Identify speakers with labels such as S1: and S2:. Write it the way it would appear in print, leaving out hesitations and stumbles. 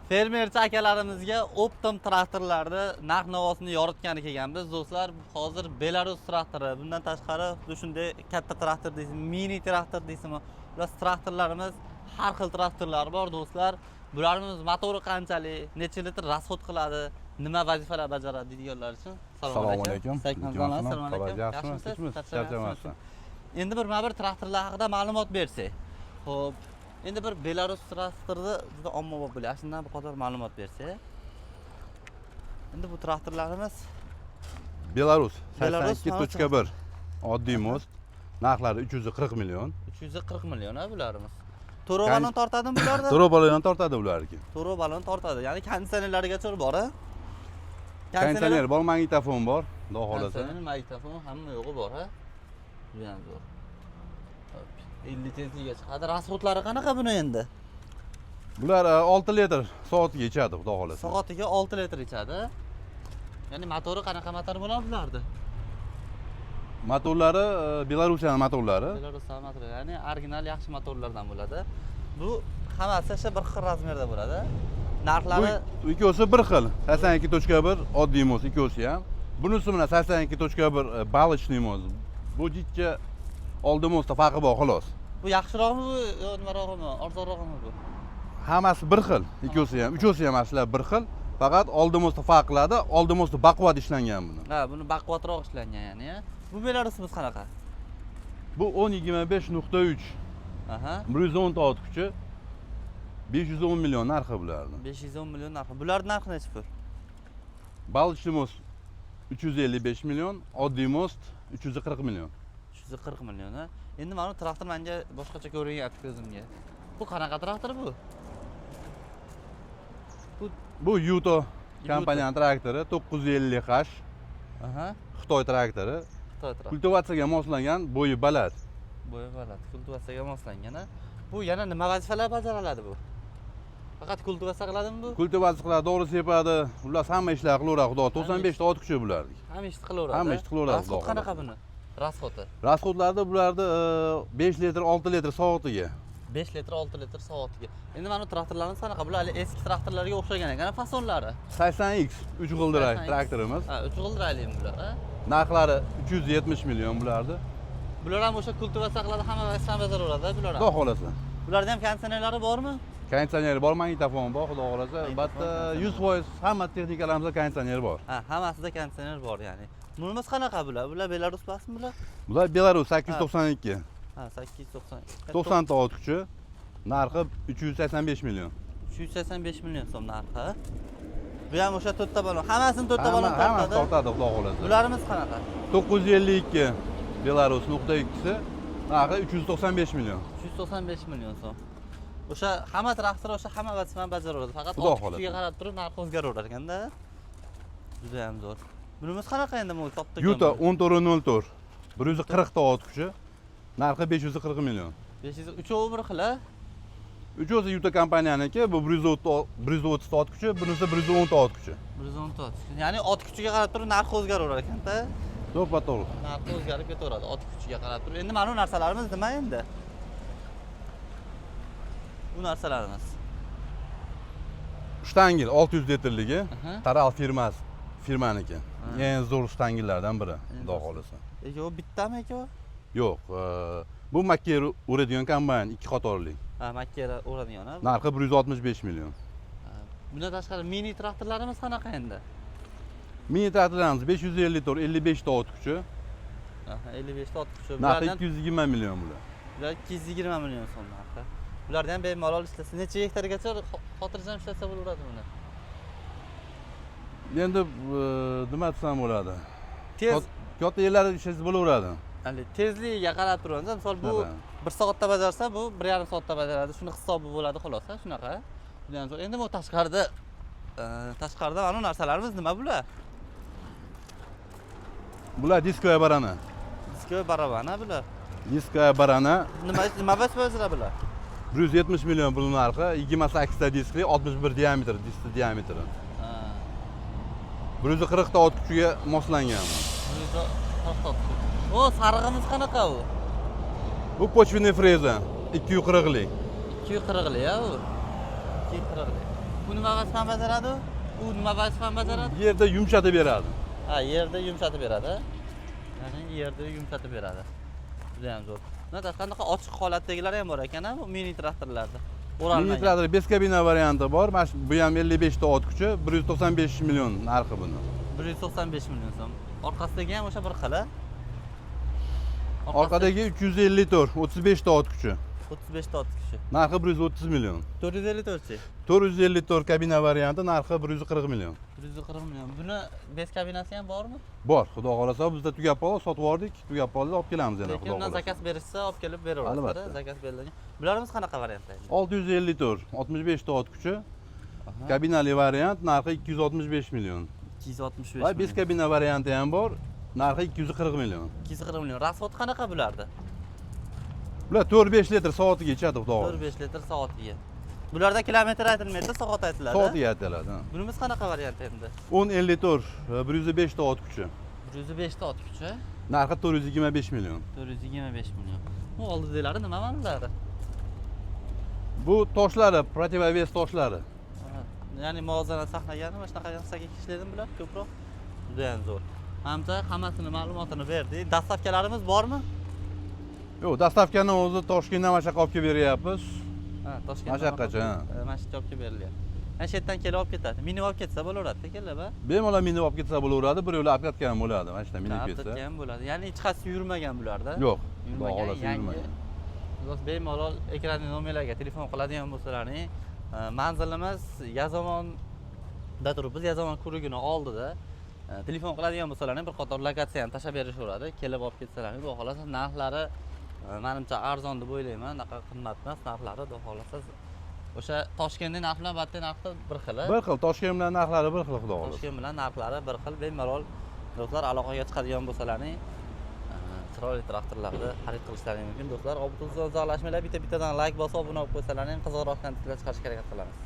S1: Fermerchi akalarimizga оптом traktorlarni narx navosini yoritgani kelganmiz, do'stlar. Hozir Belarus traktori, bundan tashqari xuddi shunday katta traktor deysizmi, mini traktor deysizmi, xullas, traktorlarimiz, har xil traktorlar bor, do'stlar. Bularimiz motori qanchalik, necha litr расход qiladi, nima vazifalar bajaradi deydiganlar uchun.
S2: Assalomu alaykum.
S1: Assalomu alaykum.
S2: Yaxshimisiz?
S1: Yaxshimisiz?
S2: Charchamasdan.
S1: Endi bir mana bir traktorlar haqida ma'lumot bersak. Xo'p, endi bir Belarus traktorida juda ommabop bo'lyapti. Shundan bir qator ma'lumot bersak. Endi bu traktorlarimiz
S2: Belarus
S1: Belarus
S2: 82.1 oddiy мост. Narxlari 340 million.
S1: 340 million ha bularimiz. To'rov balon tortadimi bularda?
S2: To'rov balon tortadi bularniki.
S1: To'rov balon tortadi. Ya'ni konditsionerlargacha bor a?
S2: Konditsioner bor, magnitofon bor, xudo xohlasa.
S1: Konditsioner, magnitofon, hamma yo'g'i bor ha. Judayam zo'r. Hop, 50 tezlikka chiqadi. Расход lari qanaqa buni endi?
S2: Bular 6 litr soatiga ichadi, xudo xohlasa.
S1: Soatiga 6 litr ichadi. Ya'ni motori qanaqa motor bo'ladi bularda?
S2: Motorlari Belarusiyani motorlari.
S1: Belarus motori, ya'ni original yaxshi motorlardan bo'ladi. Bu hammasi o'sha bir xil размер da bo'ladi. Narxlari
S2: Bu ikkovsi bir xil. 82.1 oddiy мост ikkovsi ham. Bunisi mana 82.1 балочный мост. Bu jicha oldi мост da farqi bor, xolos.
S1: Bu yaxshirog'mi bu yo nimarog'imi, arzonrog'imi bu?
S2: Hammasi bir xil, ikkovsi ham, uchovsi ham shular bir xil. Faqat oldi мост da farq qiladi. Oldi мост da baquvvat ishlangan buni.
S1: Ha, buni baquvvatroq ishlangan ya'ni. Ha? Bu Belarusimiz qanaqa?
S2: Bu 10.25.3. 110 ta ot kuchi. 510 million narxi bularni.
S1: 510 million narxi. Bularning narxi nechi pul?
S2: Балочный мост 355 million, oddiy мост 340 million.
S1: 340 million, ha. Endi mana bu traktor menga boshqacha ko'rinyapti ko'zimga. Bu qanaqa traktor bu? Bu
S2: Bu Yuto kompaniyaning traktori 950 H. Xitoy traktori.
S1: Xitoy traktori.
S2: Kultivatsiyaga moslangan, bo'yi baland.
S1: Bo'yi baland, kultivatsiyaga moslangan, ha. Bu yana nima vazifalar bajara oladi bu? Faqat kultivatsiya qiladimi bu?
S2: Kultivatsiya qiladi, dori sepadi, xullas, hamma ishlar qilaveradi, xudo. 95 ta ot kuchi bularniki.
S1: Hamma ishni qilaveradi.
S2: Hamma ishni qilaveradi,
S1: Расход
S2: xudo
S1: qanaqa
S2: xohlasa.
S1: buni? Расход i?
S2: Расход larda bularni 5 litr, 6 litr soatiga.
S1: 5 litr, 6 litr soatiga. Endi mana bu traktorlarimiz qanaqa? Bular hali eski traktorlarga o'xshagan ekan fasonlari.
S2: 80X 3 g'ildirak
S1: 80X.
S2: traktorimiz.
S1: Ha, 3 g'ildirakli bular, ha?
S2: Narxlari 370 million bularni.
S1: Bular ham o'sha kultivatsiya qiladi, hamma vazifani bajaraveradi bular
S2: Xudo
S1: ham.
S2: xohlasa.
S1: Bularda ham konditsionerlari bormi?
S2: Konditsioner bor, magnitofon bor, xudo xohlasa.
S1: Magnitofon,
S2: Albatta,
S1: konditsioner.
S2: 100% hamma texnikalarimizda konditsioner bor.
S1: Ha, hammasida konditsioner bor ya'ni. Bunimiz qanaqa bular? Bular Belarus emasmi bular?
S2: Bular Belarus 892.
S1: Ha, 890.
S2: 90 ta ot kuchi. Narxi 385 million.
S1: 385 million so'm narxi. Bu ham o'sha to'rtta balon. Hammasini to'rtta balon
S2: Hammasi
S1: tortadi.
S2: tortadi, xudo xohlasa.
S1: Bularimiz qanaqa?
S2: 952 Belarus nuqta ikkisi, narxi 395 million.
S1: 395 million so'm. O'sha hamma traktor o'sha hamma vazifani bajaraveradi. Faqat
S2: Xudo
S1: ot kuchiga
S2: xohlasa.
S1: qarab turib narxi o'zgaraverar ekanda. Juda ham zo'r. Bunimiz qanaqa endi bu katta?
S2: Yuta 1404 140 ta ot kuchi. Narxi 540 million.
S1: 500, uchovi bir xil, a?
S2: Uchosi Yuta kompaniyaniki, bu 130 130 ta ot kuchi, bunisi 110 ta ot kuchi.
S1: 110 ta ot kuchi. Ya'ni ot kuchiga qarab turib narxi o'zgaraverar ekanda.
S2: To'ppa to'g'ri.
S1: Narxi o'zgarib ketaveradi ot kuchiga qarab turib. Endi mana bu narsalarimiz nima endi? Bu narsalarimiz.
S2: Shtangel 600 litrligi Taral firmasi, firmaniki. Eng zo'r shtangellardan biri, xudo
S1: zo'r.
S2: xohlasa.
S1: Ikkovi bittami ikkovi?
S2: Yo'q, bu makka o'radigan kombayn ikki qatorli.
S1: Ha, makka o'radigan, ha?
S2: Narxi 165 million.
S1: Ha, bundan tashqari mini traktorlarimiz qanaqa endi?
S2: Mini traktorlarimiz 554 55 ta ot kuchi.
S1: Aha, 55 ta ot kuchi.
S2: Narxi
S1: Bulardan
S2: 220 million bular.
S1: Bular 220 million so'm narxi. Bularda ham bemalol ishlasa, necha gektargacha xotirjam ishlatsa bo'laveradi buni?
S2: Endi nima desam bo'ladi?
S1: Tez
S2: Katta yerlarda ishlasa bo'laveradi.
S1: Hali tezligiga qarab turamiz. Misol, bu
S2: Shunaqa.
S1: 1 soatda bajarsa, bu 1,5 soatda bajaradi. Shuni hisobi bo'ladi xolos, ha, shunaqa. Judayam zo'r. Endi bu tashqarida mana bu narsalarimiz nima bular?
S2: Bular дисковая борона.
S1: Дисковая барабана bular.
S2: Дисковая борона.
S1: Nima bajaradi bular?
S2: 170 million bu narxi, 28 ta diskli, 61 diametr, diskli diametri. 140 ta ot kuchiga moslangan.
S1: 140 ta ot kuchi. O, sarig'imiz qanaqa u?
S2: Bu почвенный фреза 240 lik.
S1: 240 lik, ha u. 240 lik. Bu nima vazifani bajaradi? U nima vazifani bajaradi?
S2: Yerda yumshatib beradi.
S1: Ha, yerda yumshatib beradi. Ya'ni yerda yumshatib beradi. Juda ham zo'r. Bundan tashqari anaqa ochiq holatdagilari ham bor ekan, bu mini traktorlarda.
S2: Mini
S1: O'ralmagan.
S2: traktor без kabina varianti bor. Mana shu bu ham 55 ta ot kuchi, 195 million narxi buni.
S1: 195 million so'm. Orqasidagi ham o'sha bir xil, a?
S2: Orqadagi 354, 35 ta ot kuchi.
S1: 35 ta ot kuchi.
S2: Narxi 130 million.
S1: 454 chi?
S2: 454 kabina varianti, narxi 140 million.
S1: 140 million. Buni без kabinasi ham bormi?
S2: Bor, xudo xohlasa bizda tugab qoldi, sotib yubordik, tugab qoldi, olib kelamiz yana
S1: Lekin
S2: xudo
S1: undan
S2: xohlasa.
S1: заказ berishsa olib kelib beraverasiz.
S2: Albatta.
S1: Заказ berilgan. Bularimiz qanaqa variantda endi?
S2: 654, 65 ta ot kuchi. Kabinali variant, narxi 265 million.
S1: 265
S2: Va без
S1: million.
S2: kabina varianti ham bor, narxi 240 million.
S1: 240 million. Расход qanaqa bularda?
S2: Bular 4-5 litr soatiga ichadi xudo xohlasa.
S1: 4-5 litr soatiga. Bularda kilometr aytilmaydi, soat aytiladi.
S2: Soatiga aytiladi. Ha.
S1: Bunimiz qanaqa variant endi?
S2: 1054, 105 ta ot kuchi.
S1: 105 ta ot kuchi,
S2: Narxi 425 million.
S1: 425 million. Bu oldidagilari nima mana bular?
S2: Bu toshlari, противовес toshlari.
S1: Aha, ya'ni muvozanat saqlagani mana shunaqa narsaga ishlaydimi bular ko'proq? Juda ham zo'r. Hamza hammasini ma'lumotini berdik. Доставка larimiz bormi?
S2: Yo'q, доставка ni o'zi Toshkentdan mana shu yoqqa olib kelib beryapmiz.
S1: Ha, Toshkentdan
S2: Mana shu yoqqacha, ha.
S1: Mana shu yerga olib kelib berilyapti. Mana shu yerdan kelib olib ketadi. Minib olib ketsa bo'laveradi, kelib, ha?
S2: Bemalol minib olib ketsa bo'laveradi, bir yo'la обкатка ham bo'ladi. Mana shu yerdan minib ketsa.
S1: Обкатка ham bo'ladi. Ya'ni hech qaysi yurmagan bularda.
S2: Yo'q, xudo
S1: Yurmagan,
S2: xohlasa
S1: yangi.
S2: yurmagan.
S1: Do'st, bemalol ekrandagi nomerlarga telefon qiladigan bo'lsalaring, manzilimiz Yazomonda turibmiz, Yazomon ko'rigini oldida. Telefon qiladigan bo'lsalaring bir qator lokatsiya ham tashlab berishaveradi. Kelib olib ketsalaring, xudo xohlasa narxlari manimcha arzon deb o'ylayman, unaqa qimmat emas narxlari, xudo xohlasa. O'sha Toshkentning narxi bilan bu yerning narxi bir xil.
S2: Bir xil, Toshkent bilan narxlari bir xil xudo xohlasa.
S1: Toshkent bilan narxlari bir xil. Bemalol do'stlar aloqaga chiqadigan bo'lsalaring, chiroyli traktorlarni xarid qilishlaring mumkin do'stlar. Obuna uzoqlashmanglar, bitta-bittadan layk bosib obuna bo'lib qo'ysalaring, qiziqroq kontentlar chiqarishga harakat qilamiz.